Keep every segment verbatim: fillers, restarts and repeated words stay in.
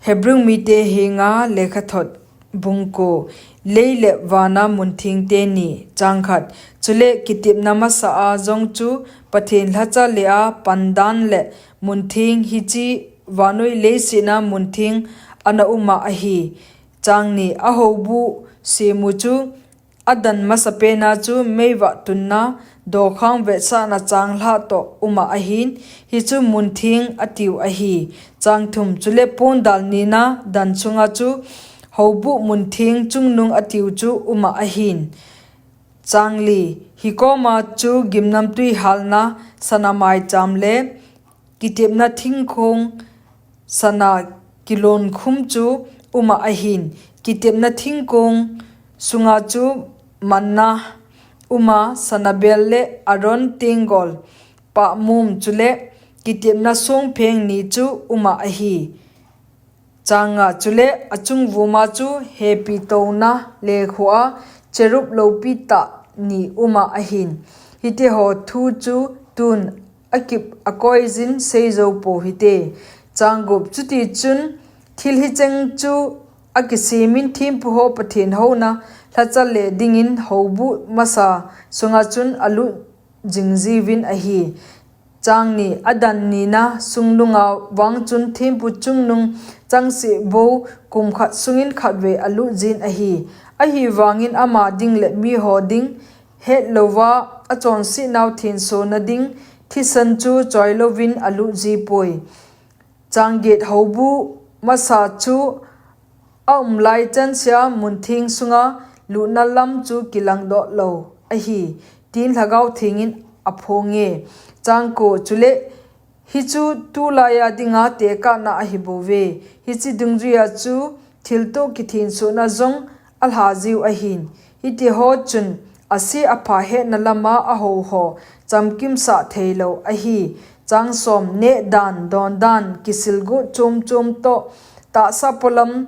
Hebrew mite henga lekhathot bung ko. Lei le vana muntheng teni. Chang khat. Chule kitepna masa a jong chu Pathen lhacha le a pandan le muntheng hiche vannoi leiset a muntheng ana um a ahi. Chang ni. Ahoubung semu chu adan masapen a chu meivah tunna, dokhang vetsahna changlhah toh um a ahin, hichu muntheng atiu ahi. Chang thum. Chule pondal nina dan sunga chu houbung muntheng chungnung atiu chu um a ahin. Chang li. Hikoma chu gimnamtui halna sana maicham le kitepna thingkong sana kilonkhum chu um a ahin. Kitepna thingkong sunga chu manna um a, sana bel le Aaron tenggol pahmum chule kitepna songpheng ni chu um a ahi. Chang nga. Chule achung vuma chu hepi touna lekhoa cherub loupi tah ni um a ahin. Hitiho thu chu tun akip akoijin seijou pou hite. Chang gup. Chutichun thil hicheng chu akisemin thempu ho Pathen houna lhacha le dingin houbung masa sunga chun alut jing jiuvin ahi. Chang ni. Adan nina sungnunga vang chun thempu chungnung changseh bou kum khat sungin khatvei alut jin ahi. Ahivangin ama ding le miho ding hetlouva achonsetnau thensona ding thisan chu choilouvin alut jipoi. Chang get. Houbung masa chu aum lai chansea muntheng sunga lutna lam chu kilangdoh lou ahi, tin Lhagao Thengin aphonge. Chang ko. Chule hichu tulaiya dinga tekahna ahibouve. Hiche dungjuiya chu thilto kithensona jong alha jiu ahin. Hitiho chun ase apha hetna lama ahouho chamkimsah theilou ahi. Chang som. Neh dan, don dan, kisil got chom chom toh tahsa polam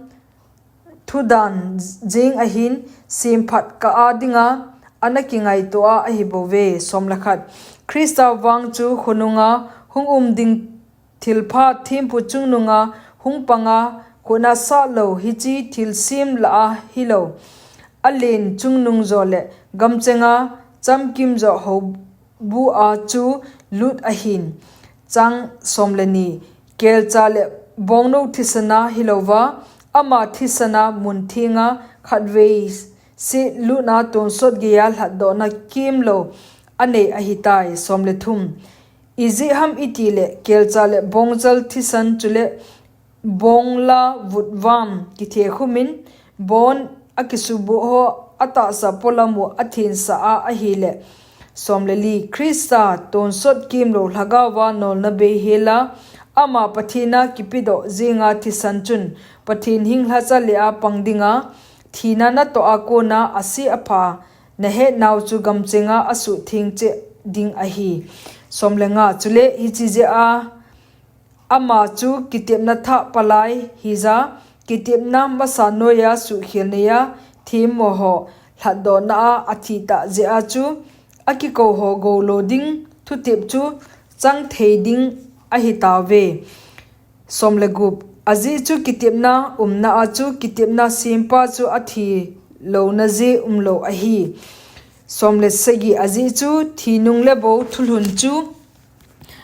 thudan jing ahin, semphat kah a dinga ana kingaito a ahibouve. Som le khat. Christa vang chu khonunga hung um ding thilpha thempu chungnunga hung panga khutna sahlou hiche thilsem lah a hilou, alen chungnung jo le gamchenga chamkim jo houbung a chu lut ahin. Chang som le ni. Kelcha le bongnou thisana hilouva, ama thisana muntheng a khatvei seh lutna tonsot geiya lhatdohna kemlou anei ahitai. Som le thum. Ijeh ham itile kelcha le bongjal thisan chule bongla vutvam kithekhumin bon akisuboh ho atahsa polam u athensah a ahile. Som le li. Christa tonsot kemlou Lhagaova nolna bei hela ama Pathen a kipedoh jenga thisan chun Pathen hing lhacha le a pang dinga thina natoh a kona ase apha nahetnau chu gamchenga asuhtheng cheh ding ahi. Som le nga. Chule hiche jeh a ama chu kitepna thah palai hija, kitepna masa noiya suhkhel neiya themmo ho lhatdohna a athi tah jeh a chu akikou ho goulo ding thutep chu chang thei ding ahitauve. Som le gup. Ajeh chu kitepna umna a chu kitepna sempa chu athi louna jeh umlou ahi. Som le sagi. Ajeh chu thi nung le bou thulhun chu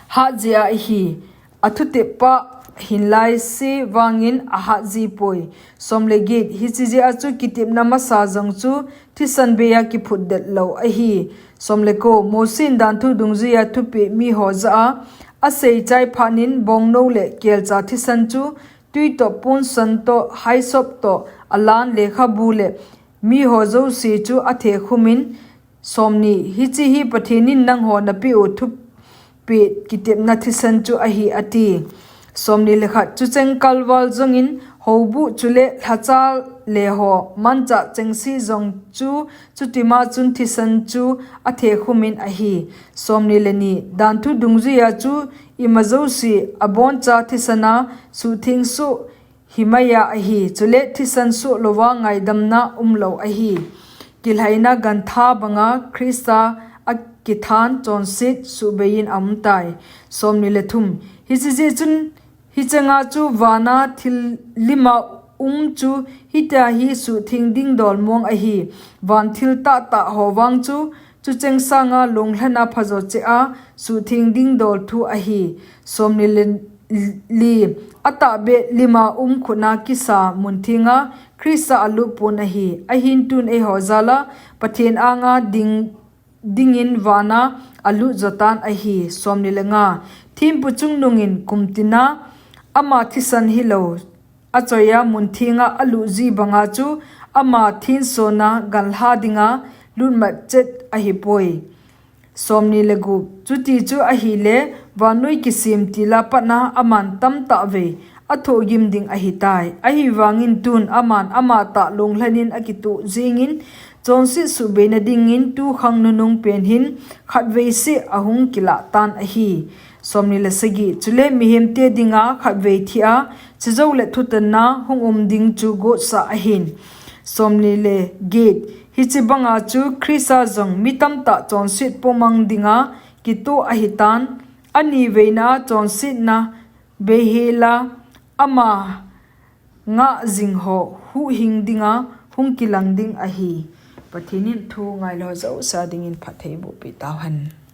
hat jeh a ahi. Athutep pa hinlai se vangin ahat jipoi. Som le get. Hiche jeh a chu kitepna masa jong chu thisan beiya kiphutdet lou ahi. Som le ko. Mosi in danthu dungjuiya thupeh miho jah a aseichai phatnin bongnou le kelcha thisan chu twi toh, ponsan toh, haisop toh, alan lekhabu le miho jouse chu athekhumin, Som ni. Hiche hi Pathen in nangho napeh u thupeh kitepna thisan chu ahi, ati. Som ni le khat. Chucheng kalval jongin houbung chule lhacha le ho manchah chengse jong chu chutima chun thisan chu athekhumin ahi. Som ni le ni. Danthu dungjuiya chu ima jouse aboncha thisan a suhtheng soh himaiya ahi, chule thisan soh louva ngaidamna umlou ahi. Kilhaina gantha banga Christa a kithan chonset suhbeiyin aumtai. Som ni le thum. Hiche jeh chun Hicheng a chu vana thil lima um chu hitia hi suhtheng dingdol mong ahi. Van thil tahtah ho vang chu, chucheng sanga longlhana phajo cheh a suhtheng dingdol thu ahi. Somni le li, atahbeh lima um khutna kisa muntheng a Khrista alup pon ahi. Ahin tun eiho jal a Pathen anga ding dingin vana alut jotan ahi. Somni le nga, thempu chungnungin kumtina ama thisan hilou, achoiya muntheng a alut ji banga chu ama thensona ganlha dinga lutmat chet ahipoi. Somni le gup, chuti chu ahile vannoi kisem tila patna aman tamtah vei athohgim ding ahitai. Ahivangin tun aman amatah longlhanin akitoh jengin, chonset suhbeina dingin tukhang nunung pen hin khatvei seh ahung kilah tan ahi. Somni le sagi, chule mihemte dinga khatvei thi a, chujou le thutanna hung um ding chu gotsah ahin. Somni le get, hiche banga chu Khrista jong mi tamtah chonset pomang dinga kitoh ahitan, aniveina a chonsetna beihela ama ngah jing ho huhhing dinga hung kilang ding ahi. Pathen in thu ngailou jouse dingin phatthei bohpeh tauhen.